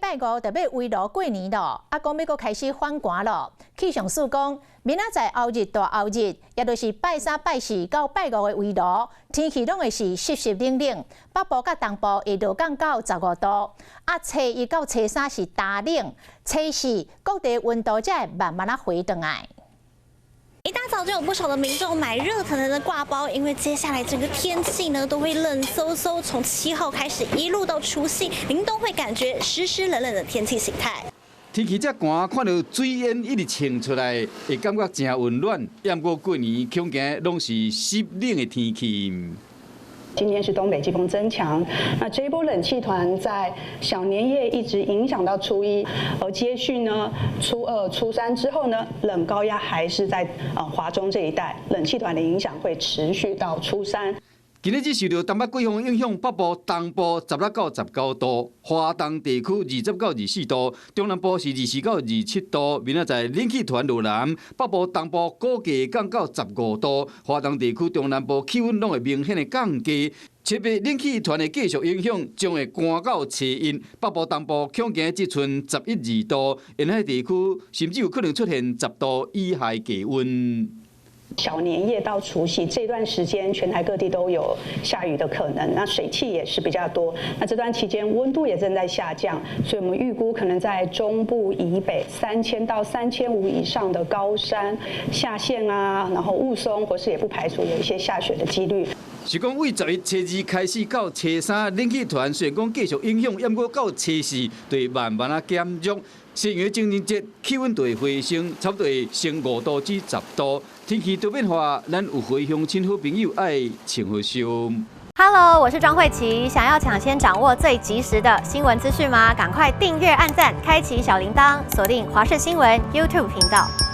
拜五就欲圍爐過年咯，啊，講欲閣開始反寒咯。氣象署講，明仔載後日大後日，也就是拜三、拜四到拜五的圍爐，天氣攏會是濕濕冷冷。北部佮東部會落降到15度，啊，初一到初三是焦冷，初四各地溫度才會慢慢仔回轉來。一大早就有不少的民眾買熱騰騰的掛包，因為接下來整個天氣呢都會冷颼颼，從7號開始一路到除夕，您都會感覺濕濕冷冷的天氣形態。天氣遮寒，看著水煙一直衝出來，會感覺誠溫暖。毋過過年恐驚攏是濕冷的天氣。今天是東北季風增強，那這一波冷氣團在小年夜一直影響到初一，而接續呢初二、初三之後呢，冷高壓還是在華中這一帶，冷氣團的影響會持續到初三。今日只受著東北季風影響，北部、東部16到19度，華東地區20到24度，中南部是24到27度。明仔載冷氣團落南，北部、東部估計降到15度，華東地區、中南部氣溫攏會明顯的降低。特別冷氣團的繼續影響，將會寒到初一，北部、東部恐驚只賰11、12度，沿海地區甚至有可能出現10度以下低溫。小年夜到除夕這段時間，全台各地都有下雨的可能，那水汽也是比較多。那這段期間溫度也正在下降，所以我們預估可能在中部以北3000到3500以上的高山下霰啊，然後霧凇，或是也不排除有一些下雪的幾率。是講對11初二開始到初三，冷氣團雖然講繼續影響，毋過到初四就會慢慢仔減弱。西洋情人節氣溫就會回升，差不多會升5度至10度。天氣多變化，咱有回鄉親好朋友愛穿好衫。 Hello，我是莊慧琪。想要搶先掌握最及時的新聞資訊嗎？趕快訂閱、按讚、開啟小鈴鐺，鎖定華視新聞 YouTube 頻道。